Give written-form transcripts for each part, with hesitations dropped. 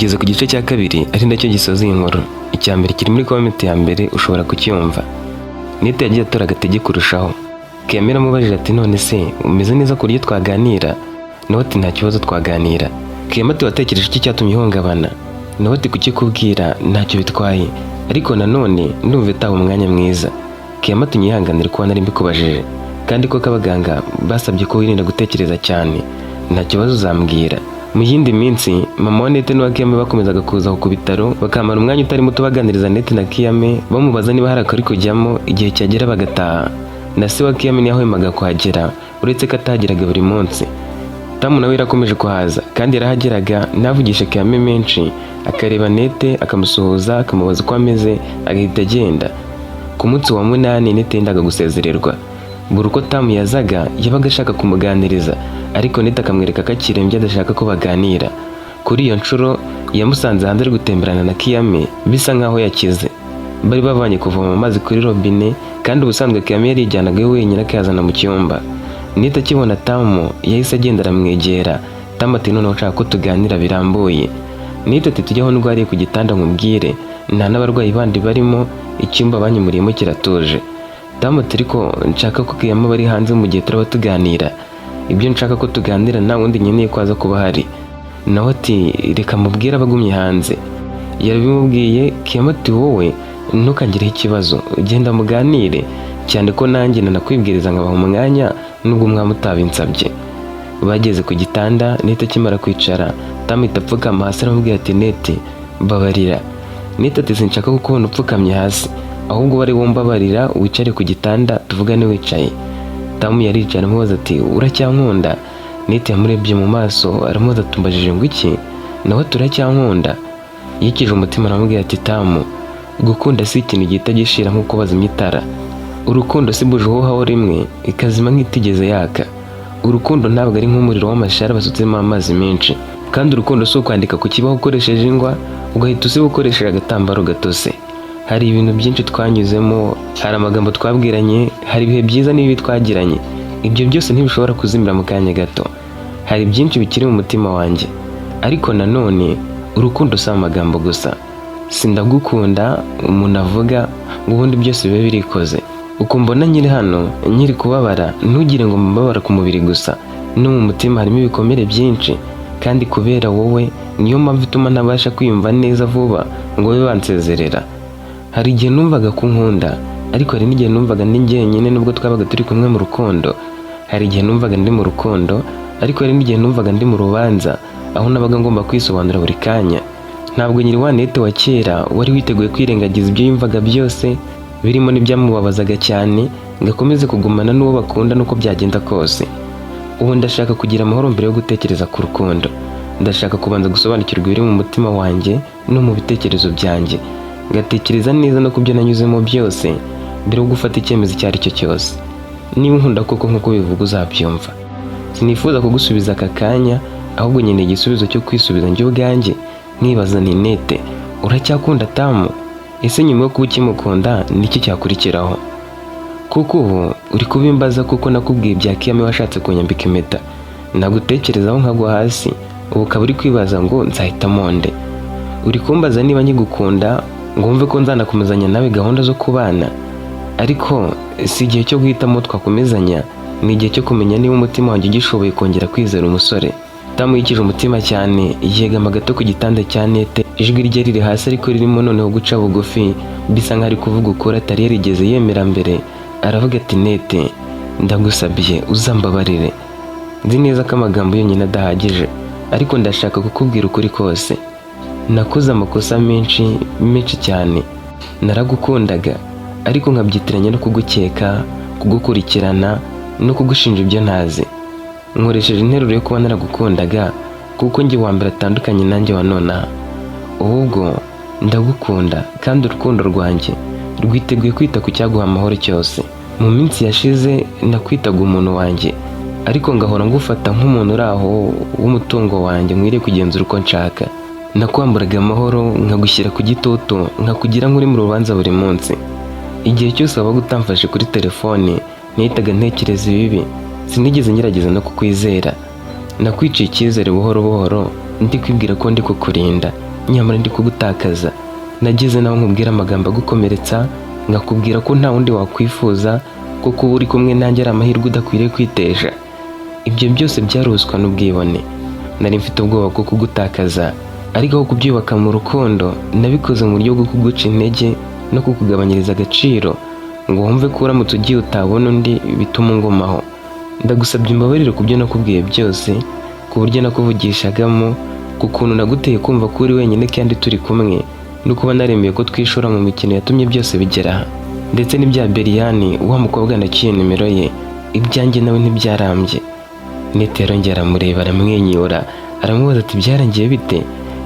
Tugeze ku gice cya kabiri, ari nacyo gisoza iyi nkuru. Icya mbere kiri muri comment ya mbere, ushobora kucyumva. Nete yagiye atora agatege kurushaho. Kiyamira amubajije ati: "None se umeze neza ku buryo twaganira?" Nawe ati: "Nta kibazo, twaganira." Kiyama ati: "Watekereje iki cyatumye uhungabana?" Nawe ati: "Kukikubwira ntacyo bitwaye, ariko nanone ndumva itaha umwanya mwiza." Kiyama ati: "Nyihanganire kuba nari mbikubajije, kandi koko abaganga basabye ko wirinda gutekereza cyane. Nta kibazo, uzambwira mu yindi minsi." Mama wa Nete n'uwa Kiyame bakomezaga kuza aho ku bitaro, bakamara umwanya utari muto baganiriza Nete na Kiyame, bamubaza niba hari akari kujyamo, igihe cyagera bagataha. Na se wa Kiyame ntiyahwemaga kuhagera, uretse ko atahageraga buri munsi. Tamu nawe yarakomeje kuhaza, kandi yarahageraga ntavugishe Kiyame menshi, akareba Nete, akamusuhuza, akamubaza uko ameze, agahita agenda. Ku munsi wa munani Nete yendaga gusezererwa. Buri uko Tamu yazaga yabaga ashaka kumuganiriza, ariko Nete akamwereka ko akirembye, adashaka ko baganira. Kuri iyo nshuro yamusanze hanze ari gutemberana na Kiyame, bisa nkaho yakize. Bari bavanye kuvoma amazi kuri robine, kandi ubusanzwe Kiyame yarijyanaga wenyine akayazana mu cyumba. Nete akibona Tamu yahise agenda aramwegera. Tamu ati: "Noneho nshaka ko tuganira birambuye." Nete ati: "Tujye aho ndwariye ku gitanda nkubwire, nta n'abarwayi bandi barimo, icyumba banyimuriyemo kiratuje." Tamu ati: "Ariko nshaka ko Kiyama bari hanze mu gihe turaba tuganira. Ibyo nshaka ko tuganira nta wundi nkeneye ko aza kuba ahari." Nawe ati: "Reka mubwire abagumye hanze." Yarabimubwiye. Kiyama ati: "Wowe ntukagireho ikibazo, ugenda muganire, cyane ko nanjye nanakwibwiriza nkabaha umwanya nubwo umwami utabinsabye." Bageze ku gitanda, Nete akimara kwicara, Tamu ahita apfukama hasi, aramubwira ati: "Nete, mbabarira." Nete ati: "Sinshaka kukubona upfukamye hasi, ahubwo bari wumbabarira wicare ku gitanda tuvugane wicaye." Tamu yaricaye, aramubaza ati: "Uracyankunda?" Nete yamurebye mu maso, aramubaza ati: "Umbajije ngo iki?" Nawe "Turacyankunda?" Yikije umutima, aramubwira ati: "Tamu, gukunda si ikintu gihita gishira nk'uko bazimya itara. Urukundo si buji uhuhaho rimwe ikazima nk'itigeze yaka. Urukundo ntabwo ari nk'umuriro w'amashara basutsemo amazi menshi, kandi urukundo si ukwandika ku kibaho ukoresheje ingwa ugahita usiba ukoresheje agatambaro gatose. Hari ibintu byinshi twanyuzemo, hari amagambo twabwiranye, hari ibihe byiza n'ibibi twagiranye. Ibyo byose ntibishobora kuzimira mu kanya gato. Hari byinshi bikiri mu mutima wanjye. Ariko nanone urukundo si amagambo gusa, si ndagukunda umuntu avuga ngo ubundi byose bibe birikoze. Uko mbona nkiri hano nkiri kubabara, ntugire ngo mbabara ku mubiri gusa, no mu mutima harimo ibikomere byinshi, kandi kubera wowe. Niyo mpamvu ituma ntabasha kwiyumva neza vuba ngo babe bansezerera. Hari igihe numvaga ko unkunda, ariko hari n'igihe numvaga ndi njyenyine nubwo twabaga turi kumwe mu rukundo. Hari igihe numvaga ndi mu rukundo, ariko hari n'igihe numvaga ndi mu rubanza, aho nabaga ngomba kwisobanura buri kanya. Ntabwo nyiri wa Nete wa kera wari witeguye kwirengagiza ibyo yumvaga byose, birimo n'ibyamubabazaga cyane, ngo akomeze kugumana n'uwo bakunda n'uko byagenda kose. Ubu ndashaka kugira amahoro mbere yo gutekereza ku rukundo. Ndashaka kubanza gusobanukirwa ibiri mu mutima wanjye no mu bitekerezo byanjye, ngatekereza neza no ku byo nanyuzemo byose mbere yo gufata icyemezo icyo ari cyo cyose. Niba unkunda koko nk'uko bivuga, uzabyumva. Sinifuza kugusubiza aka kanya, ahubwo nkeneye igisubizo cyo kwisubiza njye ubwanjye, nkibaza nti: Nete, uracyakunda Tamu? Ese nyuma yo kuba ukimukunda, niki cyakurikiraho? Kuko ubu uri kubimbaza kuko nakubwiye ibya Kiyame washatse kunyambika impeta, nagutekerezaho nkagwa hasi. Ubu ukaba uri kwibaza ngo nzahitamo nde? Uri kumbaza niba nkigukunda ngo wumve ko nzanakomezanya nawe gahunda zo kubana. Ariko si igihe cyo guhitamo twakomezanya, ni igihe cyo kumenya niba umutima wanjye ugishoboye kongera kwizera umusore." Tamu yikije umutima cyane, yegama gato ku gitanda cya Nete. Ijwi rye riri hasi ariko ririmo noneho guca bugufi, bisa nkaho ari kuvuga ukuri atari yarigeze yemera mbere. Aravuga ati: "Nete, ndagusabye uzambabarire. Nzi neza ko amagambo yonyine adahagije, ariko ndashaka kukubwira ukuri kose. Nakoze amakosa menshi, menshi cyane. Naragukundaga, ariko nkabyitiranya no kugukeka, kugukurikirana no kugushinja ibyo ntazi. Nkoresheje interuro yo kuba naragukundaga, kuko njye wa mbere atandukanye nanjye wa nonaha. Ahubwo ndagukunda, kandi urukundo rwanjye rwiteguye kwita ku cyaguha amahoro cyose. Mu minsi yashize nakwitaga umuntu wanjye, ariko ngahora ngufata nk'umuntu uri aho w'umutungo wanjye nkwiriye kugenzura uko nshaka. Nakwamburaga amahoro, nkagushyira ku gitutu, nkakugira nk'uri mu rubanza buri munsi. Igihe cyose wabaga utamfashe kuri telefone, nahitaga ntekereza ibibi. Sinigeze ngerageza no kukwizera. Nakwiciye icyizere buhoro buhoro, ndi kwibwira ko ndi kukurinda." Nyamara ndi kugutakaza. Nageze naho nkubwira amagambo agukomeretsa, nkakubwira ko nta wundi wakwifuza, ko kuba uri kumwe nanjye ari amahirwe udakwiriye kwitesha. Ibyo byose byaruswa n'ubwibone. Nari mfite ubwoba bwo kugutakaza, ariko aho kubyubaka mu rukundo, nabikoze mu buryo bwo kuguca intege no kukugabanyiriza agaciro, ngo wumve ko uramutse ugiye utabona undi bituma ungumaho. Ndagusabye imbabarire ku byo nakubwiye byose, ku buryo nakuvugishagamo, ku kuntu naguteye kumva ko uri wenyine kandi turi kumwe, no kuba naremeye ko twishora mu mikino yatumye byose bigera aha. Ndetse n'ibya Beriyani, wa mukobwa naciye nimero ye, ibyanjye nawe ntibyarambye. Nete yarongera aramureba, aramwenyura, aramubaza ati: "Byarangiye bite?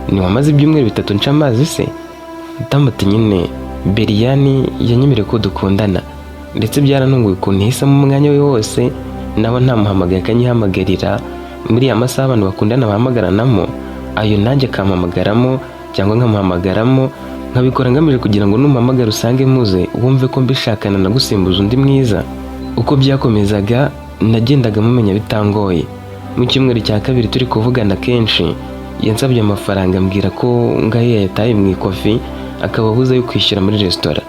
Ntiwamaze ibyumweru 3 nca amazi se?" Tamu ati: "Nyine Beriyani yanyemereye ko dukundana, ndetse byarantunguye ukuntu yahisemo umwanya we wose, nawe ntamuhamagaye akanyihamagarira muri ya masaha abantu bakundana bahamagaranamo, ayo nanjye akampamagaramo cyangwa nkamuhamagaramo, nkabikora ngamije kugira ngo numpamagara usange muze, wumve ko mbishakana nagusimbuza undi mwiza. Uko byakomezaga nagendaga mumenya bitangoye. Mu cyumweru cya kabiri turi kuvugana kenshi, yansabye amafaranga, ambwira ko ngayo yayataye mu ikofi, akaba abuze ayo kwishyura muri resitora.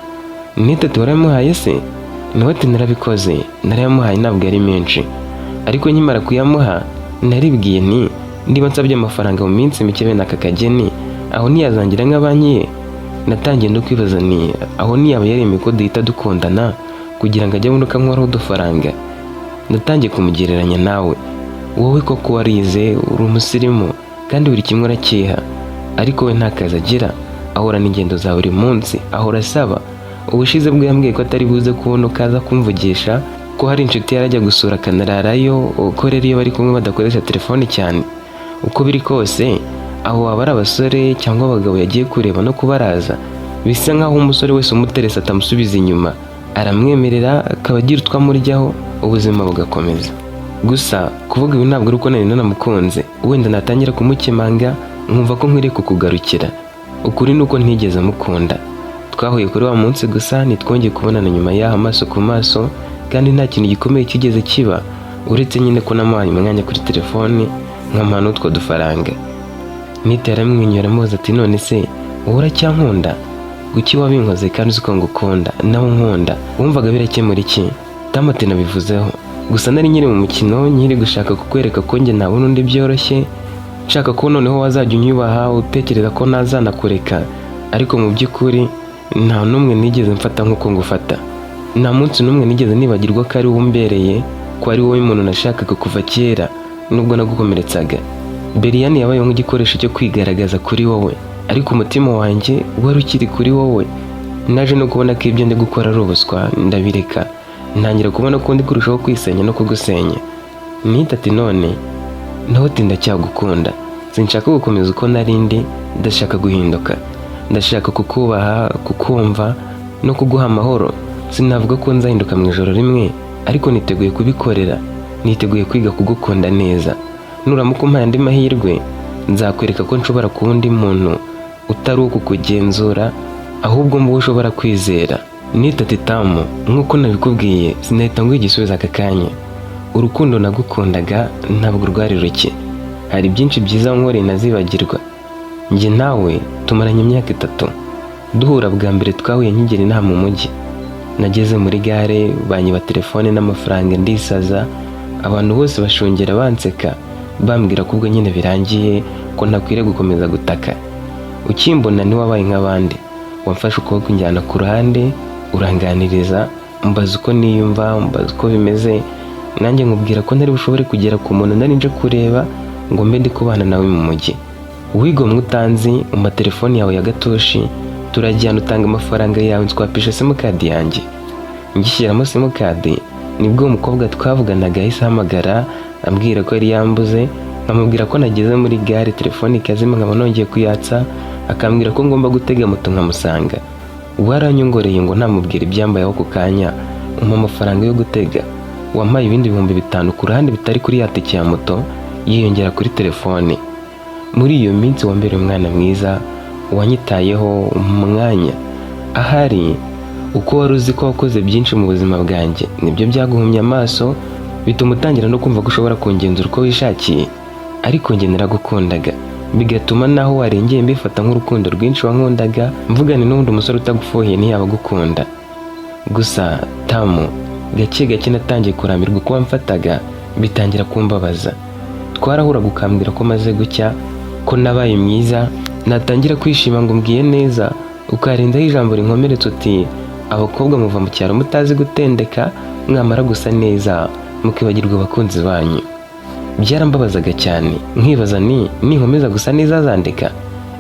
Nete ati: 'Warayamuhaye se?' Nawe ati: 'Narabikoze, narayamuhaye, ntabwo ari menshi.' Ariko nkimara kuyamuha naribwiye nti niba nsabye amafaranga mu minsi mike bene aka kageni, aho ntiyazangira nka banki ye? Natangiye no kwibaza ni aho ntiyaba yaremeye ko duhita dukundana kugira ngo ajye abona uko ankoraho udufaranga? Natangiye kumugereranya nawe. Wowe koko warize, uri umusirimu kandi buri kimwe urakiha, ariko we nta kazi agira, ahorana ingendo za buri munsi, ahora asaba. Ubushize bwo yambwiye ko atari buze kubona uko aza kumvugisha, ko hari inshuti yarajya gusura akanararayo, uko rero iyo bari kumwe badakoresha telefoni cyane. Uko biri kose abo baba ari abasore cyangwa abagabo yagiye kureba no kubaraza. Bisa nk'aho umusore wese umuterese atamusubiza inyuma, aramwemerera, akaba agira utwo amuryaho, ubuzima bugakomeza. Gusa kuvuga ibi ntabwo ari uko nari nanamukunze, wenda natangira kumukemanga nkumva ko nkwiriye kukugarukira. Ukuri ni uko ntigeze mukunda. Twahuye kuri wa munsi gusa, ntitwongeye kubonana nyuma y'aho amaso ku maso, kandi nta kintu gikomeye kigeze kiba, uretse nyine ko namuhaye umwanya kuri telefoni, nkamuha n'utwo dufaranga." Nita yaramwenyura, aramubaza ati: "None se wowe uracyankunda? Kuki wabinkoze kandi uzi ko ngukunda nawe nkunda? Wumvaga birakemura iki?" Tamu ati: "Nabivuzeho gusa nari nkiri mu mukino, nkiri gushaka kukwereka ko njye ntabona undi byoroshye, nshaka ko noneho wazajya unyubaha, utekereza ko ntazanakureka. Ariko mu by'ukuri nta n'umwe nigeze mfata nk'uko ngufata. Nta munsi n'umwe nigeze nibagirwa ko ari wowe umbereye, ko ari wowe muntu nashakaga kuva kera, nubwo nagukomeretsaga. Beriyani yabayeho nk'igikoresho cyo kwigaragaza kuri wowe, ariko umutima wanjye wari ukiri kuri wowe. Naje no kubona ko ibyo ndi gukora ari ubuswa, ndabireka, ntangira kubona ko ndi kurushaho kwisenya no kugusenya." Nita ati: "None?" Nawe ati: "Ndacyagukunda. Sinshaka gukomeza uko nari ndi, ndashaka guhinduka. Ndashaka kukubaha, kukumva no kuguha amahoro. Sinavuga ko nzahinduka mu ijoro rimwe, ariko niteguye kubikorera, niteguye kwiga kugukunda neza. Nuramuka umpaye andi mahirwe, nzakwereka ko nshobora kuba undi muntu utari uwo kukugenzura, ahubwo mba uwo ushobora kwizera." Nita ati: "Tamu, nk'uko nabikubwiye, sinahita nguha igisubizo aka kanya. Urukundo nagukundaga ntabwo rwari ruke. Hari byinshi byiza wankoreye ntazibagirwa. Njye nawe tumaranye imyaka 3 duhura. Bwa mbere twahuye nkigera inaha mu mujyi. Nageze muri gare banyiba telefone n'amafaranga, ndisaza, abantu bose bashungera banseka, bambwira ko ubwo nyine birangiye, ko ntakwiriye gukomeza gutaka. Ukimbona ntiwabaye nk'abandi, wamfashe ukuboko unjyana ku ruhande, uranganiriza, umbaza uko niyumva, umbaza uko bimeze, nanjye nkubwira ko ntari bushobore kugera ku muntu nari nje kureba ngo mbe ndi kubana nawe mu mujyi. Wigomwe utanzi, umpa telefone yawe ya gatoshi, turajyana, utanga amafaranga yawe, nswapisha simukadi yanjye. Ngishyiramo simukadi nibwo uwo mukobwa twavuganaga yahise ahamagara, ambwira ko yari yambuze, nkamubwira ko nageze muri gare telefone ikazima, nkaba nongeye kuyatsa, akambwira ko ngomba gutega moto nkamusanga. Waranyongoreye ngo ntamubwira ibyambayeho ako kanya, umpa amafaranga yo gutega. Wampaye ibindi 5000 ku ruhande bitari kuri ya tike ya moto, yiyongera kuri telefone. Muri iyo minsi wambereye umwana mwiza, wanyitayeho umwanya. Ahari uko wari uzi ko wakoze byinshi mu buzima bwanjye, nibyo byaguhumye amaso, bituma utangira no kumva ko ushobora kungenzura uko wishakiye. Ariko njye naragukundaga. Bigatuma naho warengeye mbifata nk'urukundo rwinshi wankundaga, mvugane n'uwundi umusore utagufuhiye ntiyaba agukunda. Gusa Tamu, gake gake natangiye kurambirwa uko wamfataga, bitangira kumbabaza. Twarahuraga ukambwira ko maze gucya, ko nabaye mwiza, natangira kwishima ngo umbwiye neza, ukarenzaho ijambo rinkomeretsa uti: 'Abakobwa muva mu cyaro mutazi gutendeka, mwamara gusa neza mukibagirwa abakunzi banyu.' Byarambabazaga cyane, nkibaza ni ninkomeza gusa neza azandeka?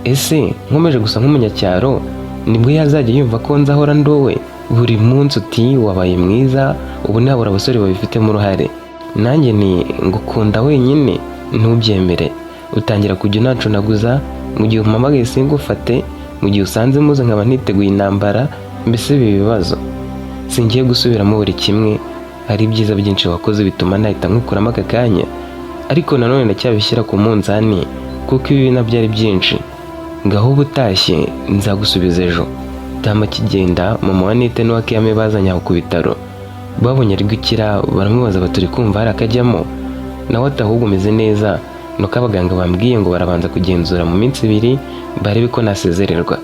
Ese nkomeje gusa nk'umunyacyaro nibwo yazajya yumva ko nzahora ndowe? Buri munsi uti: 'Wabaye mwiza, ubu ntabura abasore babifitemo uruhare.' Nanjye ni ngukunda wenyine, ntubyemere. Utangira kujya unancunaguza mu gihe umpamagaye singufate, mu gihe usanze muze nkaba niteguye intambara. Mbese ibi bibazo singiye gusubiramo buri kimwe. Hari ibyiza byinshi wakoze bituma nahita nkukuramo aka kanya, ariko nanone ndacyabishyira ku munzani kuko ibibi nabyo ari byinshi. Ngaho uba utashye, nzagusubiza ejo." Tama akigenda, mama wa Nite n'uwa Kiyame bazanye aho ku bitaro. Babonye ari gukira, baramubaza bati: "Uri kumva hari akajyamo?" Nawe ati: "Ahubwo umeze neza, nuko abaganga bambwiye ngo barabanza kugenzura mu minsi 2 barebe ko nasezererwa."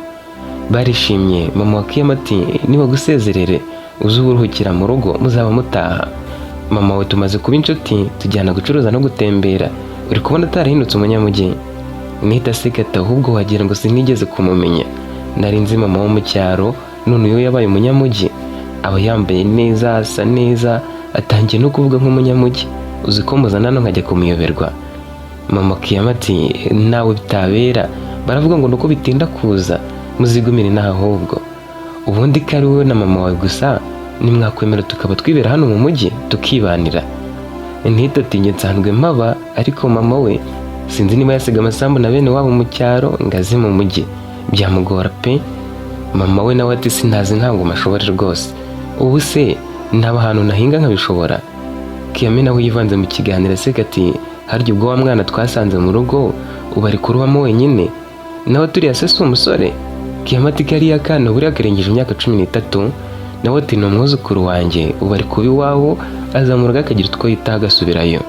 Barishimye. Mama wa Kiyama ati: "Niba gusezerere uze uburuhukira mu rugo, muzaba mutaha. Mama we tumaze kuba inshuti, tujyana gucuruza no gutembera. Uri kubona atarahindutse umunyamujyi?" Nita aseka ati: "Ahubwo wagira ngo sinigeze kumumenya. Nari nzi mama wo mu cyaro, none uyu yabaye umunyamujyi. Aba yambaye neza, asa neza, atangiye no kuvuga nk'umunyamujyi. Uzi ko muzana hano nkajya kumuyoberwa?" Mama Kiyama ati: "Nawe bitabera, baravuga ngo nuko bitinda kuza. Muzigumire inaha ahubwo. Ubundi ko ari wowe na mama wawe gusa, nimwakwemera tukaba twibera hano mu mujyi tukibanira?" Ntita ati: "Njye nsanzwe mpaba, ariko mama we sinzi niba yasiga amasambu na bene wabo mu cyaro ngo aze mu mujyi, byamugora pe." Mama we nawe ati: "Sinazi, ntabwo mashobora rwose. Ubu se naba ahantu nahinga nkabishobora?" Kiyame nawe yivanze mu kiganiro aseka ati: "Harya ubwo wa mwana twasanze mu rugo ubu ari kurubamo wenyine nawe? Turiya se si umusore?" Kiyama ati: "Kariya kana buriya karengeje imyaka 13." Nawe ati: "Ni umwuzukuru wanjye, ubu ari kuba iwabo, aza mu rugo akagira utwo yitaho agasubirayo."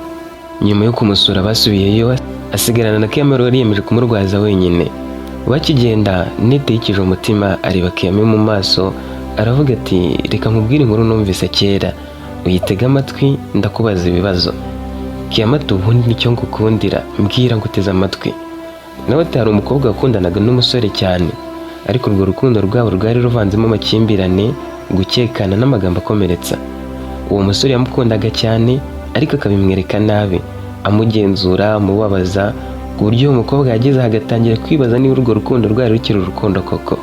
Nyuma yo kumusura basubiyeyo, asigarana na Kiyama wari yiyemeje kumurwaza wenyine. Bakigenda, Nete yikije umutima, areba Kiyame mu maso, aravuga ati: "Reka nkubwire inkuru numvise kera, uyitege amatwi, ndakubaza ibibazo." Kiyama ati: "Ubundi nicyo ngukundira, mbwira nguteze amatwi." Nawe ati: "Hari umukobwa wakundanaga n'umusore cyane, ariko urwo rukundo rwabo rwari ruvanzemo amakimbirane, gukekana n'amagambo akomeretsa. Uwo musore yamukundaga cyane, ariko akabimwereka nabi, amugenzura, amubabaza, ku buryo uwo mukobwa yageze aho agatangira kwibaza niba urwo rukundo rwari rukiri urukundo koko.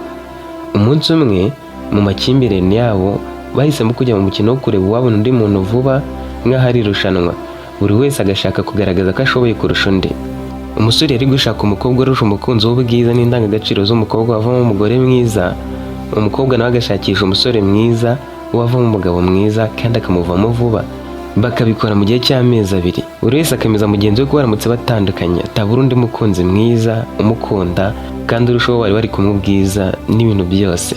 Umunsi umwe mu makimbirane yabo bahisemo kujya mu mukino wo kureba uwabona undi muntu vuba, nk'aho ari irushanwa, buri wese agashaka kugaragaza ko ashoboye kurusha undi. Umusore yari gushaka umukobwa urusha umukunzi w'ubwiza n'indangagaciro z'umukobwa wavamo umugore mwiza, umukobwa nawe agashakisha umusore mwiza wavamo umugabo mwiza kandi akamuvamo vuba. Bakabikora mu gihe cy'amezi 2, buri wese akemeza mugenzi we ko baramutse batandukanye atabura undi mukunzi mwiza umukunda kandi urushaho bari bari kumwe ubwiza n'ibintu byose.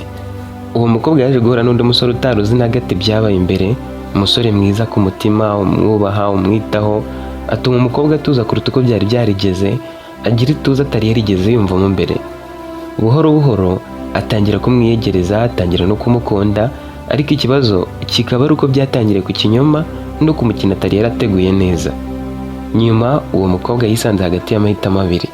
Uwo mukobwa yaje guhura n'undi musore utari uzi na gato ibyabaye imbere, umusore mwiza ku mutima, umwubaha, umwitaho, atuma umukobwa atuza kuruta uko byari byarigeze, agira ituze atari yarigeze yumvamo mbere. Buhoro buhoro atangira kumwiyegereza, atangira no kumukunda, ariko ikibazo kikaba ari uko byatangiriye ku kinyoma no ku mukino atari yarateguye neza. Nyuma uwo mukobwa yisanze hagati y'amahitamo abiri.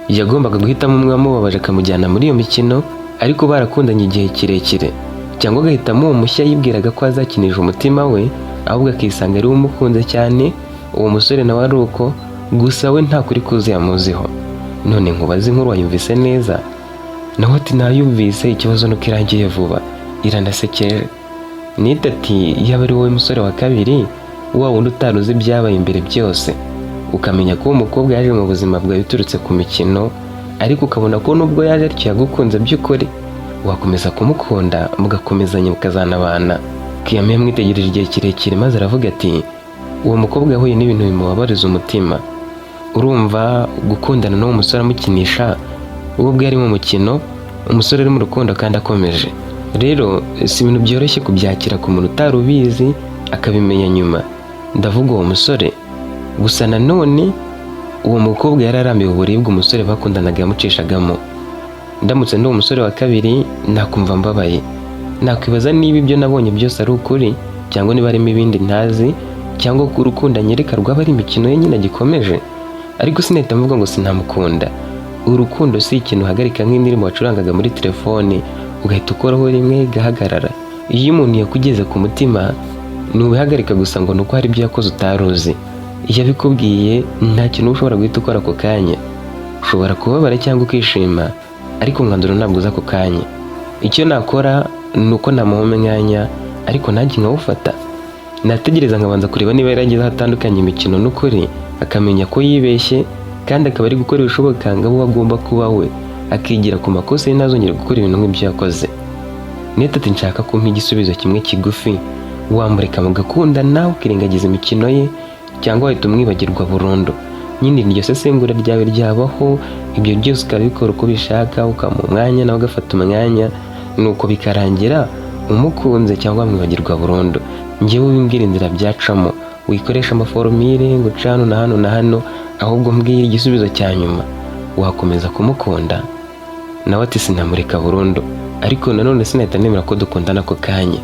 Yagombaga guhitamo umwe wamubabaje akamujyana muri iyo mikino, ariko barakundanye igihe kirekire, cyangwa agahitamo uwo mushya yibwiraga ko azakinisha umutima we, ahubwo akisanga ari we umukunze cyane. Uwo musore nawe ari uko, gusa we nta kuri kuzuye amuziho. None nkubaze, inkuru wayumvise neza?" Nawe ati: "Nayumvise, ikibazo nuko irangiye vuba, iranasekeje." Nita ati: "Yaba ari wowe musore wa kabiri, wa wundi utari uzi ibyabaye imbere byose, ukamenya ko uwo mukobwa yaje mu buzima bwawe biturutse ku mikino, ariko ukabona ko nubwo yaje atyo yagukunze by'ukuri, wakomeza kumukunda mugakomezanya mukazanabana?" Kiyame yamwitegereje igihe kirekire maze aravuga ati: "Uwo mukobwa yahuye n'ibintu bimubabariza umutima. Urumva gukundana n'uwo musore amukinisha, we ubwe ari mu mukino, umusore ari mu rukundo kandi akomeje. Rero si ibintu byoroshye kubyakira ku muntu utari ubizi akabimenya nyuma, ndavuga uwo musore. Gusa nanone Uwo mukobwa yari arambiwe uburibwe umusore bakundanaga yamucishagamo. Ndamutse ndi umusore wa kabiri, nakumva mbabaye, nakwibaza niba ibyo nabonye byose ari ukuri, cyangwa niba harimo ibindi ntazi, cyangwa ko urukundo anyereka rwaba ari imikino ye nyine agikomeje. Ariko sinahita mvuga ngo sinamukunda. Urukundo si ikintu uhagarika nk'indirimbo wacurangaga muri telefone, ugahita ukoraho rimwe igahagarara. Iyo umuntu yakugeze ku mutima, ntubihagarika gusa ngo ni uko hari ibyo yakoze utari uzi. Iyo abikubwiye, nta kintu uba ushobora guhita ukora ako kanya. Ushobora kubabara cyangwa ukishima, ariko umwanzuro ntabwo uza ako kanya. Icyo nakora ni uko namuha umwanya, ariko nanjye nkawufata, nategereza nkabanza kureba niba yarageze aho atandukanye imikino n'ukuri, akamenya ko yibeshye kandi akaba ari gukora ibishoboka ngo abe uwo agomba kuba we, akigira ku makosa ye, ntazongere gukora ibintu nk'ibyo yakoze. Neta ati: "Nshaka kumpa igisubizo kimwe kigufi. Wamureka mugakundana ukirengagiza imikino ye, cyangwa wahita umwibagirwa burundu?" Nyine iryo sesengura ryawe ryabaho, ibyo byose ukabikora uko ubishaka, ukamuha umwanya nawe ugafata umwanya, nuko bikarangira umukunze cyangwa wamwibagirwa burundu. Njyewe wimbwira inzira byacamo, wikoresha ama formule ngo uce hano na hano na hano, ahubwo mbwira igisubizo cya nyuma. Wakomeza kumukunda? Nawe ati: "Sinamureka burundu, ariko nanone sinahita nemera ko dukundana ako kanya."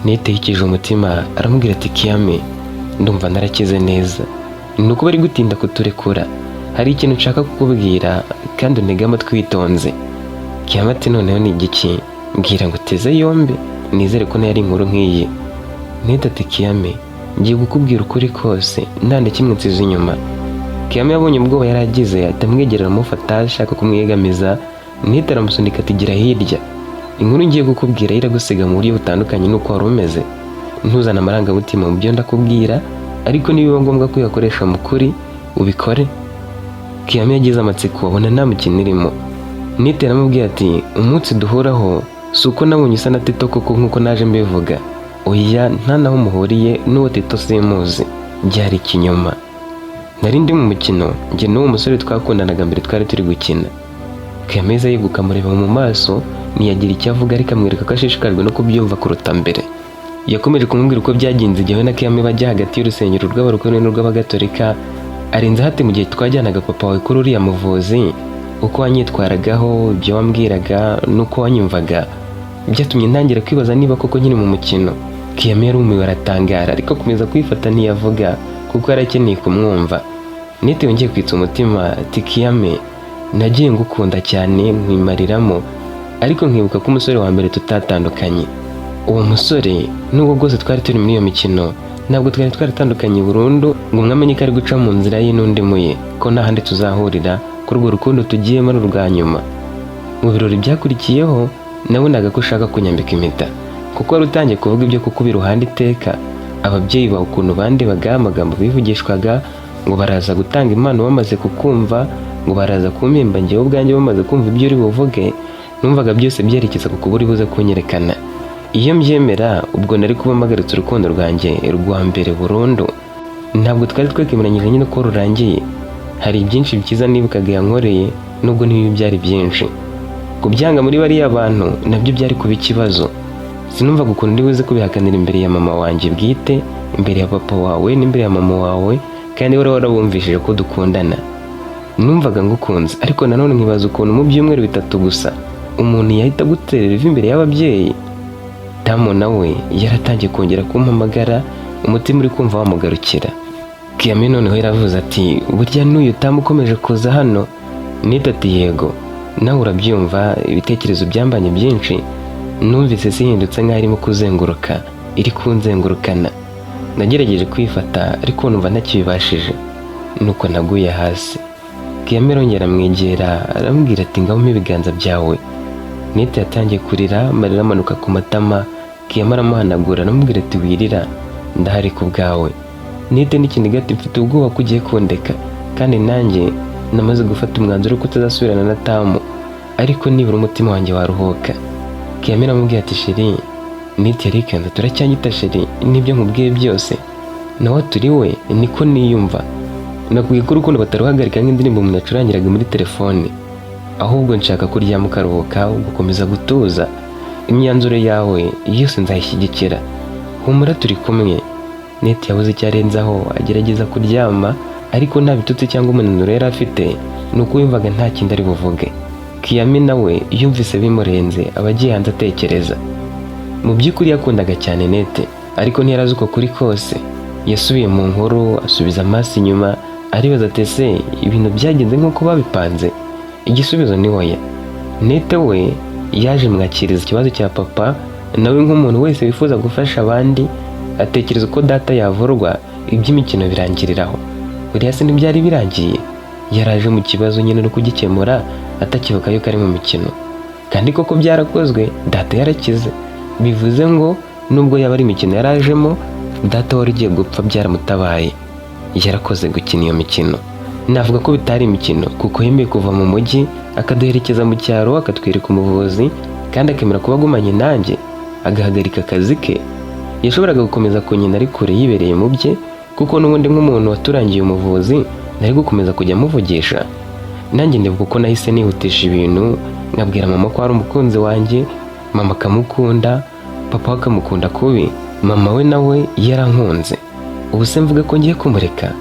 Nete yikije umutima, aramubwira ati: "Kiyame, ndumva narakize neza, ni uko bari gutinda kuturekura. Hari ikintu nshaka kukubwira kandi untege amatwi witonze." Kiyame ati: "Noneho ni igiki? Mbwira ngo uteze yombi, nizere ko nayo ari inkuru nk'iyi." Nete ati: "Kiyame, ngiye kukubwira ukuri kose, nta na kimwe nsize inyuma." Kiyame yabonye ubwoba yari agize, ahita amwegera, aramufata, ashaka kumwegamiza. Nete aramusunika ati: "Gira hirya. Inkuru ngiye kukubwira iragusiga mu buryo butandukanye n'uko wari umeze. Ntuzane amarangamutima mu byo ndakubwira, ariko nibiba ngombwa ko uyakoresha mu kuri, ubikore." Kiyame yagize amatsiko, abona nta mukino irimo. Nete aramubwira ati: "Umunsi duhuraho, si uko nabonye usa na Tito koko nk'uko naje mbivuga. Oya, nta naho muhuriye n'uwo Tito, simuzi. Byari ikinyoma. Nari ndi mu mukino, njye n'uwo musore twakundanaga mbere twari turi gukina." Kiyameza yeguka, amureba mu maso, ntiyagira icyo avuga, ariko amwereka ko ashishikajwe no kubyumva kuruta mbere. Yakomeje kumubwira uko byagenze igihe we na Kiyame bajya hagati y'urusengero rw'abarokore n'urw'abagatolika. Arenze hati: "Mu gihe twajyanaga papa wawe kuri uriya muvuzi, uko wanyitwaragaho, ibyo wambwiraga n'uko wanyumvaga, byatumye ntangira kwibaza niba koko nkiri mu mukino." Kiyame yarumiwe, aratangara, ariko akomeza kwifata ntiyavuga kuko yari akeneye kumwumva. Nete yongeye kwitsa umutima ati: "Kiyame, nagiye ngukunda cyane nkwimariramo, ariko nkibuka ko umusore wa mbere tutatandukanye. Uwo musore, nubwo bwose twari turi muri iyo mikino, ntabwo twari twaratandukanye burundu ngo umwe amenye ko ari guca mu nzira ye n'undi muye, ko nta handi tuzahurira, ko urwo rukundo tugiyemo ari urwa nyuma. Mu birori byakurikiyeho, nabonaga ko ushaka kunyambika impeta, kuko wari utangiye kuvuga ibyo kukuba iruhande iteka. Ababyeyi bawe ukuntu bandebaga, amagambo bivugishwaga ngo baraza gutanga impano bamaze kukumva, ngo baraza kumpemba njyewe ubwanjye bamaze kumva ibyo uri buvuge, numvaga byose byerekeza ku kuba uri buze kunyerekana. Iyo mbyemera, ubwo nari kuba mpagaritse urukundo rwanjye rwa mbere burundu. Ntabwo twari twekemeranyije nyine ko rurangiye. Hari byinshi byiza nibukaga yankoreye, nubwo n'ibibi byari byinshi. Kubyanga muri bariya bantu nabyo byari kuba ikibazo. Sinumvaga ukuntu ndi buze kubihakanira imbere ya mama wanjye bwite, imbere ya papa wawe n'imbere ya mama wawe, kandi wari warabumvishije ko dukundana. Numvaga ngukunze, ariko nanone nkibaza ukuntu mu byumweru 3 gusa umuntu yahita aguterera ivi imbere y'ababyeyi. Tamu nawe yaratangiye kongera kumpamagara, umutima uri kumva wamugarukira." Kiyame noneho yaravuze ati: "Burya n'uyu Tamu ukomeje kuza hano?" Nita ati: "Yego, nawe urabyumva, ibitekerezo byambanye byinshi. Numvise sihindutse nk'aho irimo kuzenguruka, iri kunzengurukana. Nagerageje kwifata, ariko numva ntakibibashije, nuko naguye hasi." Kiyame arongera amwegera, aramubwira ati: "Ngaho mpa ibiganza byawe." Nete yatangiye kurira, amarira amanuka ku matama. Kiyame aramuhanagura, aramubwira ati: "Wirira, ndahari ku bwawe." Nete n'ikiniga ati: "Mfite ubwoba ko ugiye kundeka, kandi nanjye namaze gufata umwanzuro wo kutazasubirana na Tamu, ariko nibura umutima wanjye waruhuka." Kiyame aramubwira ati: "Chéri." Nete yarikanze: "Turacyanyita chéri n'ibyo nkubwiye byose?" Nawe turi we niko niyumva. "Nakubwiye ko urukundo bataruhagarika nk'indirimbo umuntu acurangiraga muri telefone. Ahubwo nshaka kuryama ukaruhuka, ugakomeza gutuza. Imyanzuro yawe yose nzayishyigikira. Humura, turi kumwe." Nete yabuze icyo arenzaho, agerageza kuryama. Ariko nta bitutsi cyangwa umunaniro yari afite, ni uko yumvaga nta kindi ari buvuge. Kiyami nawe yumvise bimurenze, aba agiye hanze atekereza. Mu by'ukuri yakundaga cyane Nete, ariko ntiyari azi uko kuri kose. Yasubiye mu nkuru, asubiza amaso inyuma, aribaza ati: "Ese ibintu byagenze nk'uko babipanze?" Igisubizo ni oya. Nete we yaje mwakiriza ikibazo cya papa, nawe nk'umuntu wese wifuza gufasha abandi atekereza uko data yavurwa, iby'imikino birangiriraho. Buriya se ntibyari birangiye? Yaraje mu kibazo nyine no kugikemura, atakibuka yuko ari mu mikino. Kandi koko byarakozwe, data yarakize. Bivuze ngo nubwo yaba ari imikino yarajemo, data wari ugiye gupfa byaramutabaye. Yarakoze gukina iyo mikino. Navuga ko bitari imikino kuko yemeye kuva mu mujyi akaduherekeza mu cyaro, akatwereka umuvuzi, kandi akemera kuba agumanye nanjye, agahagarika akazi ke. Yashoboraga gukomeza kunyina ari kure yibereye mu bye, kuko n'ubundi nk'umuntu waturangiye umuvuzi nari gukomeza kujya amuvugisha. Nanjye ndibuka uko nahise nihutisha ibintu, nkabwira mama ko ari umukunzi wanjye, mama akamukunda, papa we akamukunda kubi. Mama we nawe yarankunze. Ubu se mvuga ko ngiye kumureka?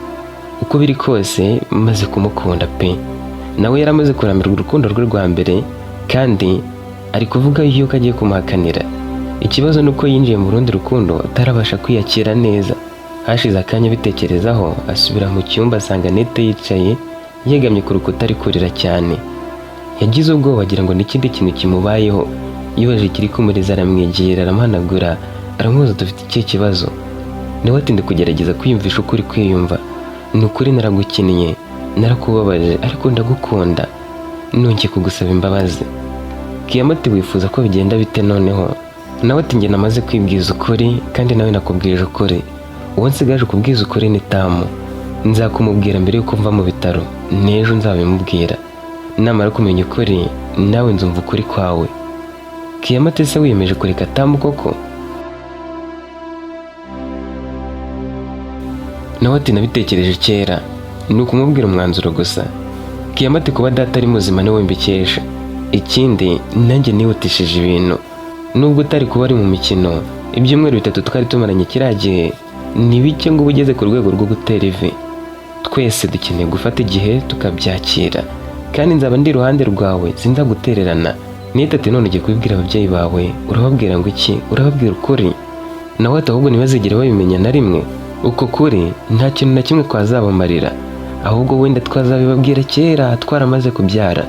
Uko biri kose maze kumukunda pe. Nawe yaramaze kurambirwa urukundo rwe rwa mbere, kandi ari kuvuga yuko agiye kumuhakanira. Ikibazo ni uko yinjiye mu rundi rukundo atarabasha kwiyakira neza. Hashize akanya abitekerezaho, asubira mu cyumba, asanga Nete yicaye yegamye ku rukuta ari kurira cyane. Yagize ubwoba agira ngo n'ikindi kintu kimubayeho. Yibajije ikiri kumuriza, aramwegera, aramuhanagura, aramubaza: "Dufite ikihe kibazo?" Nawe ati: "Kugerageza kwiyumvisha uko uri kwiyumva. Ni ukuri naragukiniye, narakubabaje, ariko ndagukunda, nongeye kugusaba imbabazi." Kiyama ati: "Wifuza ko bigenda bite noneho?" Nawe ati: "Njye namaze kwibwiza ukuri, kandi nawe nakubwije ukuri. Uwo nsigaje kubwiza ukuri ni Tamu. Nzakumubwira mbere yuko mva mu bitaro, n'ejo nzabimubwira. Namara kumenya ukuri, nawe nzumva ukuri kwawe." Kiyama ati: "Se wiyemeje kureka Tamu koko?" Nawe ati: "Nabitekereje kera, ni ukumubwira umwanzuro gusa." Kiyama ati: "Kuba data ari muzima niwe mbikesha. Ikindi nanjye nihutishije ibintu. Nubwo utari kuba ari mu mikino, ibyumweru 3 twari tumaranye kiriya gihe ni bike ngo uba ugeze ku rwego rwo gutera ivi. Twese dukeneye gufata igihe tukabyakira, kandi nzaba ndi iruhande rwawe, sinzagutererana." Nete ati: "None ugiye kubibwira ababyeyi bawe, urababwira ngo iki? Urababwira ukuri?" Nawe ati: "Ahubwo ntibazigere babimenya na rimwe. Uko kuri nta kintu na kimwe twazabamarira, ahubwo wenda twazabibabwira kera twaramaze kubyara.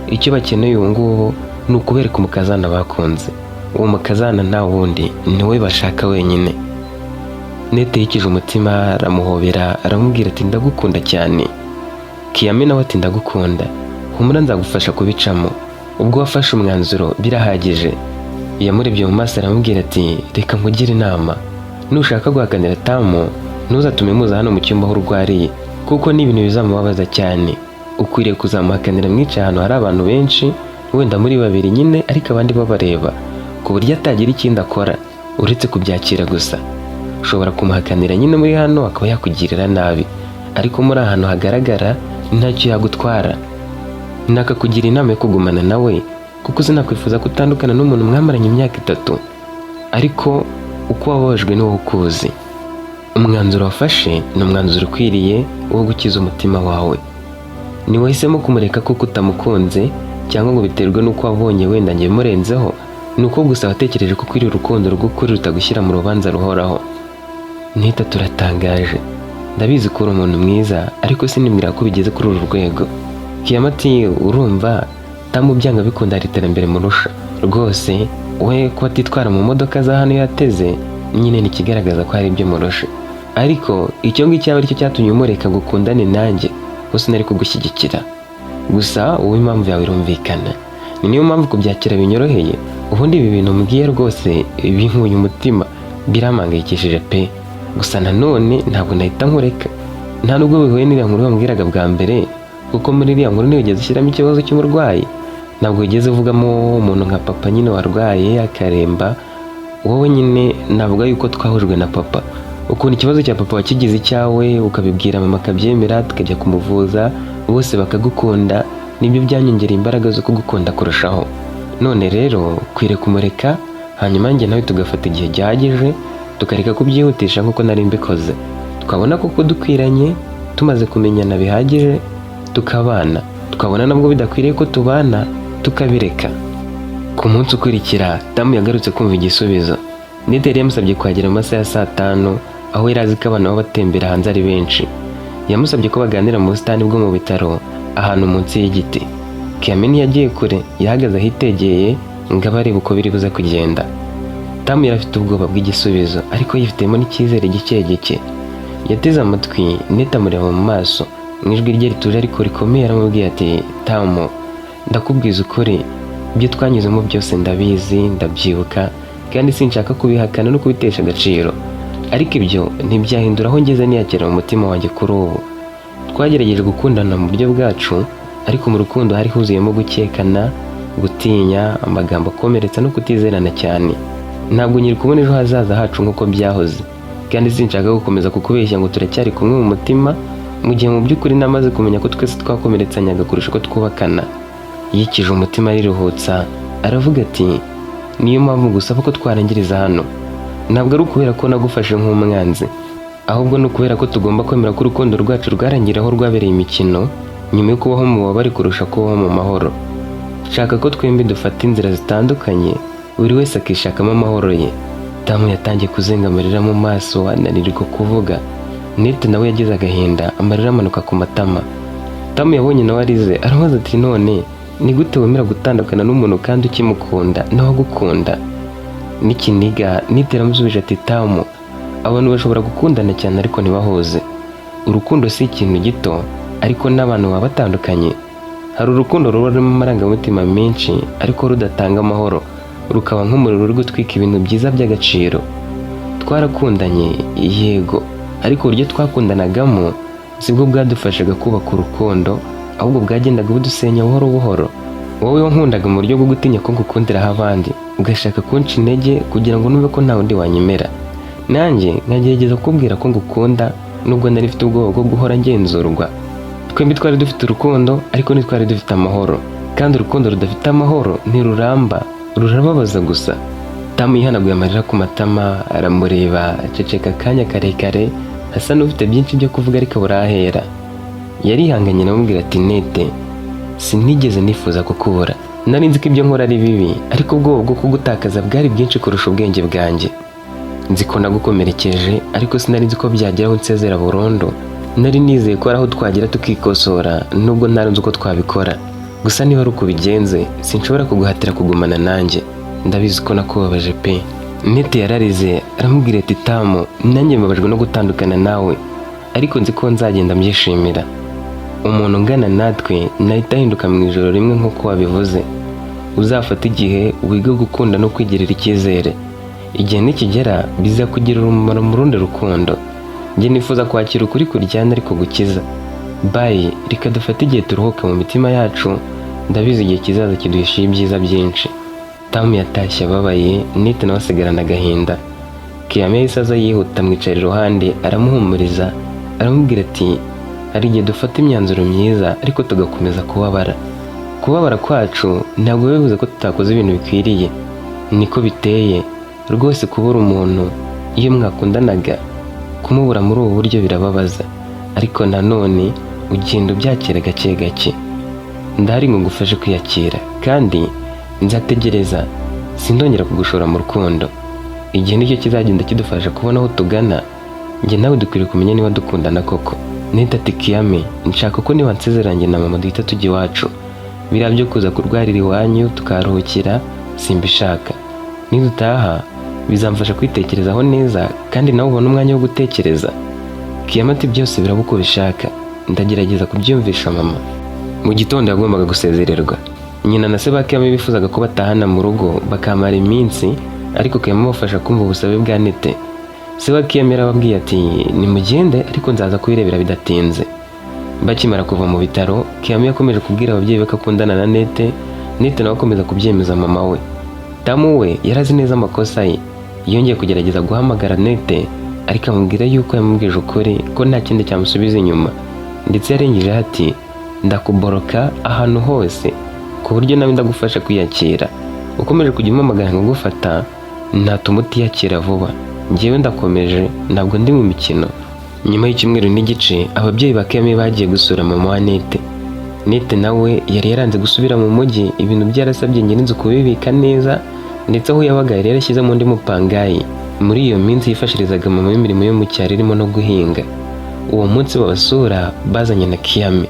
Icyo bakeneye ubu ngubu ni ukubereka umukazana bakunze. Uwo mukazana nta wundi, ni we bashaka wenyine." Nete yikije umutima, aramuhobera, aramubwira ati: "Ndagukunda cyane." Kiyame nawe ati: "Ndagukunda, humura nzagufasha kubicamo. Ubwo wafashe umwanzuro birahagije." Yamurebye mu maso aramubwira ati: "Reka nkugire inama. Nushaka guhakanira Tamu, ntuzatume muza hano mu cyumba aho urwariye, kuko ni ibintu bizamubabaza cyane. Ukwiriye kuzamuhakanira mwicaye ahantu hari abantu benshi, wenda muri babiri nyine, ariko abandi babareba, ku buryo atagira ikindi akora uretse kubyakira gusa. Ushobora kumuhakanira nyine muri hano akaba yakugirira nabi, ariko muri ahantu hagaragara ntacyo yagutwara. Nakakugira inama yo kugumana nawe, kuko sinakwifuza ko utandukana n'umuntu mwamaranye imyaka 3. Ariko uko wababajwe ni wowe ukuzi. Umwanzuro wafashe ni umwanzuro ukwiriye wo gukiza umutima wawe. Ntiwahisemo kumureka kuko utamukunze, cyangwa ngo biterwe n'uko wabonye wenda njye murenzeho. Ni uko gusa watekereje ko ukwiriye urukundo rw'ukuri rutagushyira mu rubanza ruhoraho." Nita turatangaje, ndabizi ko uri umuntu mwiza, ariko sinibwira ko bigeze kuri uru rwego. Kiyama ati: "Urumva Tamu byanga bikunda hari iterambere murusha rwose. We kuba atitwara mu modoka za hano yateze nyine ni ikigaragaza ko hari ibyo murusha. Ariko icyo ngicyo yaba aricyo cyatumye umureka ngo ukundane nanjye, gusa nari kugushyigikira. Gusa wowe impamvu yawe irumvikana, ni niyo mpamvu kubyakira binyoroheye. Ubundi ibi bintu mbwiye rwose binkuye umutima, birampangayikishije pe. Gusa nanone ntabwo nahita nkureka. Nta nubwo bihuye n'iriya nkuru wambwiraga bwa mbere, kuko muri iriya nkuru ntiwigeze ushyiramo ikibazo cy'umurwayi, ntabwo wigeze uvugamo umuntu nka papa nyine warwaye akaremba. Wowe nyine navuga yuko twahujwe na papa. Ukuntu ikibazo cya papa wakigize icyawe, ukabibwira mama akabyemera, tukajya kumuvuza, bose bakagukunda, nibyo byanyongereye imbaraga zo kugukunda kurushaho. None rero ukwiriye kumureka, hanyuma njye nawe tugafata igihe gihagije, tukareka kubyihutisha nk'uko nari mbikoze, tukabona koko dukwiranye. Tumaze kumenyana bihagije tukabana, tukabona nabwo bidakwiriye ko tubana, tukabireka. Ku munsi ukurikira, Tamu yagarutse kumva igisubizo. Nete yari yamusabye kuhagera mu masaha ya saa 5, aho yari azi ko abantu baba batembera hanze ari benshi. Yamusabye ko baganira mu busitani bwo mu bitaro, ahantu munsi y'igiti. Kiyame ntiyagiye kure, yahagaze ahitegeye ngo abe areba uko biri buze kugenda. Tamu yari afite ubwoba bw'igisubizo, ariko yifitemo n'icyizere gike gike. Yateze amatwi Nete, amureba mu maso. Mu ijwi rye rituje ariko rikomeye aramubwiye ati: "Tamu, ndakubwiza ukuri, ibyo twanyuzemo byose ndabizi, ndabyibuka, kandi sinshaka kubihakana no kubitesha agaciro. Ariko ibyo ntibyahindura aho ngeze niyakira mu mutima wanjye kuri ubu. Twagerageje gukundana mu buryo bwacu, ariko mu rukundo hari huzuyemo gukekana, gutinya, amagambo akomeretsa no kutizerana cyane. Ntabwo nkiri kubona ejo hazaza hacu nk'uko byahoze, kandi sinshaka gukomeza kukubeshya ngo turacyari kumwe mu mutima, mu gihe mu by'ukuri namaze kumenya ko twese twakomeretsanyaga kurusha uko twubakana." Yikije umutima, ariruhutsa, aravuga ati: "Niyo mpamvu gusaba ko twarangiriza hano. Ntabwo ari ukubera ko nagufashe nk'umwanzi, ahubwo ni ukubera ko tugomba kwemera ko urukundo rwacu rwarangira aho rwabereye imikino, nyuma yo kubaho mu bubabare kurusha kubaho mu mahoro. Nshaka ko twembi dufata inzira zitandukanye, buri wese akishakamo amahoro ye." Tamu yatangiye kuzenga amarira mu maso, ananirwa kuvuga. Nete nawe yagize agahinda, amarira amanuka ku matama. Tamu yabonye nawe arize, aramubaza ati: "None ni gute wemera gutandukana n'umuntu kandi ukimukunda, nawe agukunda?" N'ikiniga, Nete aramusubije ati: "Tamu, abantu bashobora gukundana cyane ariko ntibahuze. Urukundo si ikintu gito, ariko n'abantu baba batandukanye. Hari urukundo ruba rurimo amarangamutima menshi ariko rudatanga amahoro, rukaba nk'umuriro uri gutwika ibintu byiza by'agaciro. Twarakundanye, yego, ariko uburyo twakundanagamo sibwo bwadufashaga kubaka urukundo, ahubwo bwagendaga budusenya buhoro buhoro. Wowe wankundaga mu buryo bwo gutinya ko ngukundiraho abandi, ugashaka kunca intege kugira ngo numve ko nta wundi wanyemera, nanjye nkagerageza kukubwira ko ngukunda nubwo nari mfite ubwoba bwo guhora ngenzurwa. Twembi twari dufite urukundo, ariko ntitwari dufite amahoro, kandi urukundo rudafite amahoro ntiruramba, rurababaza gusa." Tamu yihanaguye amarira ku matama, aramureba, aceceka akanya karekare, asa n'ufite byinshi byo kuvuga ariko burahera. Yarihanganye, aramubwira ati: "Nete, sinigeze nifuza kukubura. Nari nzi ko ibyo nkora ari bibi, ariko ubwoba bwo kugutakaza bwari bwinshi kurusha ubwenge bwanjye. Nzi ko nagukomerekeje, ariko sinari nzi ko byagera aho nsezera burundu. Nari nizeye ko hari aho twagera tukikosora, nubwo ntari nzi uko twabikora. Gusa niba ari uko ubigenze, sinshobora kuguhatira kugumana nanjye. Ndabizi ko nakubabaje pe." Nete yararize, aramubwira ati: "Tamu, nanjye mbabajwe no gutandukana nawe, ariko nzi ko nzagenda mbyishimira. Umuntu ungana natwe nahita ahinduka mu ijoro rimwe nk'uko wabivuze. Uzafata igihe wige gukunda no kwigirira icyizere. Igihe nikigera bizakugirira umumaro mu rundi rukundo. Njye nifuza kwakira ukuri kuryana ariko gukiza. Bye, reka dufate igihe turuhuke mu mitima yacu. Ndabizi igihe kizaza kiduhishiye ibyiza byinshi." Tamu yatashye ababaye, Nete nawe asigarana agahinda. Kiyame yahise aza yihuta, amwicara iruhande, aramuhumuriza, aramubwira ati: "Hari igihe dufata imyanzuro myiza ariko tugakomeza kubabara. Kubabara kwacu ntabwo biba bivuze ko tutakoze ibintu bikwiriye. Niko biteye rwose. Kubura umuntu iyo mwakundanaga, kumubura muri ubu buryo birababaza, ariko nanone ugenda ubyakira gake gake. Ndahari ngo ngufashe kwiyakira, kandi nzategereza, sindongera kugushora mu rukundo. Igihe nicyo kizagenda kidufasha kubona aho tugana. Njye nawe dukwiriye kumenya niba dukundana koko." Nete ati: "Kiyame, nshaka ko niba nsezeranye na mama duhita tujya iwacu. Biriya byo kuza kurwarira iwanyu tukaruhukira simbishaka. Nidutaha bizamfasha kwitekerezaho neza, kandi nawe ubone umwanya wo gutekereza." Kiyame ati: "Byose biraba uko ubishaka, ndagerageza kubyumvisha mama." Mu gitondo yagombaga gusezererwa. Nyina na se ba Kiyame bifuzaga ko batahana mu rugo bakamara iminsi, ariko Kiyame abafasha kumva ubusabe bwa Nete. Se wa Kiyame yarababwiye ati: "Nimugende, ariko nzaza kubirebera bidatinze." Bakimara kuva mu bitaro, Kiyame yakomeje kubwira ababyeyi be ko akundana na Nete. Nete nawe akomeza kubyemeza mama we. Tamu we yari azi neza amakosa ye. Yongeye kugerageza guhamagara Nete, ariko amubwira yuko yamubwije ukuri, ko nta kindi cyamusubiza inyuma. Ndetse yarengejeho ati: "Ndakuboroka ahantu hose ku buryo nawe ndagufasha kwiyakira. Ukomeje kujya umpamagara nkagufata, natuma utiyakira vuba. Njyewe ndakomeje, ntabwo ndi mu mikino." Nyuma y'icyumweru n'igice, ababyeyi ba Kiyame bagiye gusura mama wa Nete. Nete nawe yari yaranze gusubira mu mujyi, ibintu byarasabye nyir'inzu kubibika neza, ndetse aho yabaga yari yarashyizemo undi mupangayi. Muri iyo minsi yifashirizaga mama w'imirimo yo mu cyaro irimo no guhinga. Uwo munsi babasura bazanye na Kiyame.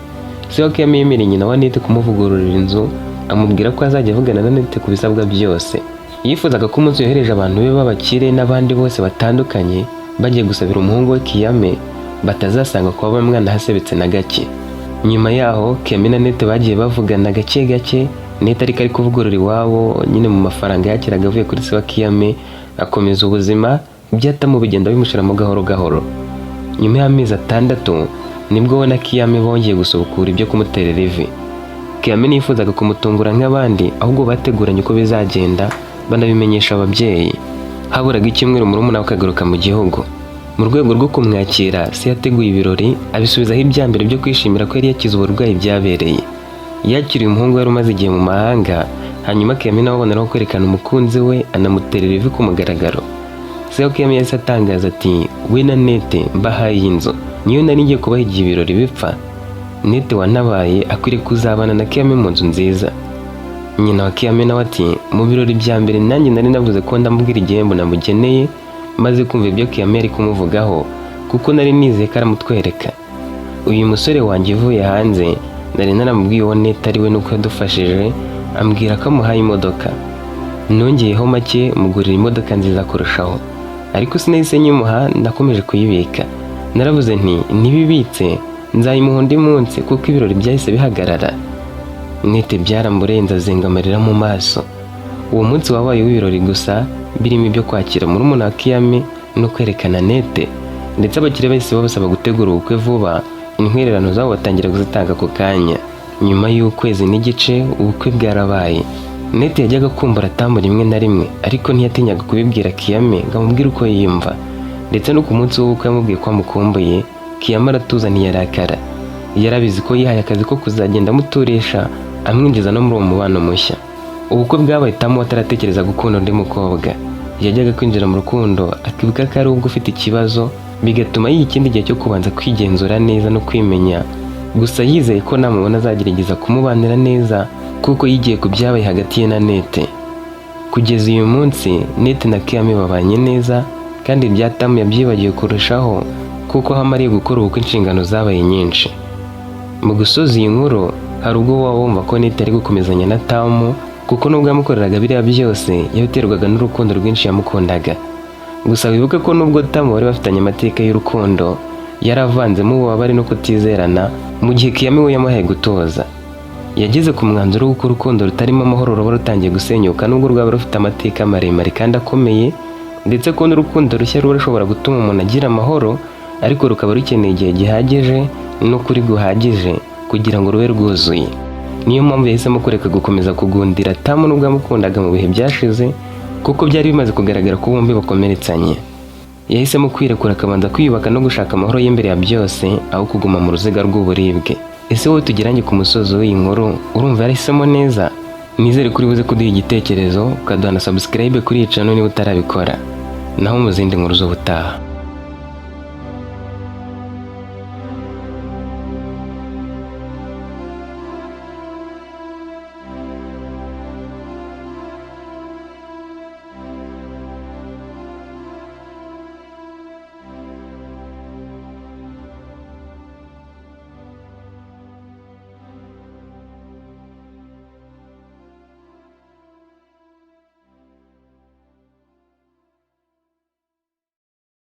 Se wa Kiyame yemereye nyina wa Nete kumuvugururira inzu, amubwira ko azajya avugana na Nete ku bisabwa byose. Yifuzaga ko umunsi yohereje abantu be b'abakire n'abandi bose batandukanye bagiye gusabira umuhungu we Kiyame, batazasanga kuba mwana hasebetse na gake. Nyuma yaho Kiyame na Nete bagiye bavugana gake gake. Nete ariko ari kuvugurura iwabo nyine mu mafaranga yakiraga avuye kuri se wa Kiyame, akomeza ubuzima, ibyatamu bigenda bimushiramo gahoro gahoro. Nyuma y'amezi 6 nibwo we na Kiyame bongeye gusubukura ibyo kumuterera ivi. Kiyame ntiyifuzaga kumutungura nk'abandi, ahubwo bateguranye uko bizagenda, banabimenyesha ababyeyi. Haburaga icyumweru murumuna we akagaruka mu gihugu. Mu rwego rwo kumwakira, se yateguye ibirori, abisubizaho ibya mbere byo kwishimira ko yari yakize uburwayi byabereye. Yakiriye umuhungu wari umaze igihe mu mahanga, hanyuma Kiyame nawe aboneraho kwerekana umukunzi we, anamuterera ivi ku mugaragaro. Se wa Kiyame yahise atangaza ati: "We na Nete mbahaye iyi nzu, niyo nari ngiye kubaha igihe ibirori bipfa. Nete wanabaye akwiriye kuzabana na Kiyame mu nzu nziza." Nyina wa Kiyame nawe ati: "Mu birori bya mbere nanjye nari navuze ko ndamubwira igihembo namugeneye, maze kumva ibyo Kiyame yari kumuvugaho, kuko nari nizeye ko aramutwereka. Uyu musore wanjye uvuye hanze, nari naramubwiye uwo Nete ari we nuko yadufashije, ambwira ko amuhaye imodoka. Nongeyeho make mugurira imodoka nziza kurushaho, ariko sinahise nyimuha, nakomeje kuyibika. Naravuze nti ntibibitse nzayimuha undi munsi, kuko ibirori byahise bihagarara." Nete byaramurenze, azenga amarira mu maso. Uwo munsi wabaye w'ibirori gusa, birimo ibyo kwakira murumuna wa Kiyame no kwerekana Nete, ndetse abakire bahise babasaba gutegura ubukwe vuba, intwererano zabo batangira kuzitanga ako kanya. Nyuma y'ukwezi n'igice ubukwe bwarabaye. Nete yajyaga kumbura Tamu rimwe na rimwe, ariko ntiyatinyaga kubibwira Kiyame ngo amubwire uko yiyumva. Ndetse no ku munsi w'ubukwe yamubwiye ko amukumbuye. Kiyame aratuza, ntiyarakara. Yarabizi ko yihaye akazi ko kuzagenda amuturisha, amwinjiza no muri uwo mubano mushya. Ubukwe bwabaye Tamu ataratekereza gukunda undi mukobwa. Yajyaga kwinjira mu rukundo akibuka ko ari ubwo ufite ikibazo, bigatuma yiha ikindi gihe cyo kubanza kwigenzura neza no kwimenya. Gusa yizeye ko namubona azagerageza kumubanira neza, kuko yigiye ku byabaye hagati ye na Nete. Kugeza uyu munsi Nete na Kiyame babanye neza, kandi ibya Tamu yabyibagiwe kurushaho, kuko aho amariye gukora ubukwe inshingano zabaye nyinshi. Mu gusoza iyi nkuru, hari ubwo waba wumva ko Nete ari gukomezanya na Tamu, kuko nubwo yamukoreraga biriya byose yabiterwaga n'urukundo rwinshi yamukundaga. Gusa wibuke ko nubwo Tamu bari bafitanye amateka y'urukundo, yaravanzemo ububabare no kutizerana, mu gihe Kiyame we yamuhaye gutoza. Yageze ku mwanzuro w'uko urukundo rutarimo amahoro ruba rutangiye gusenyuka, nubwo rwaba rufite amateka maremare kandi akomeye, ndetse ko n'urukundo rushya ruba rushobora gutuma umuntu agira amahoro, ariko rukaba rukeneye igihe gihagije n'ukuri guhagije kugira ngo rube rwuzuye. Niyo mpamvu yahisemo kureka gukomeza kugundira Tamu nubwo yamukundaga mu bihe byashize, kuko byari bimaze kugaragara ko bombi bakomeretsanye. Yahisemo kwirekura, akabanza kwiyubaka no gushaka amahoro y'imbere ya byose, aho kuguma mu ruziga rw'uburibwe. Ese wowe tugeranye ku musozo w'iyi nkuru, urumva yarahisemo neza? Nizere ko uri buze kuduha igitekerezo, ukaduha na subscribe kuri iyi channel niba utarabikora. Naho mu zindi nkuru z'ubutaha.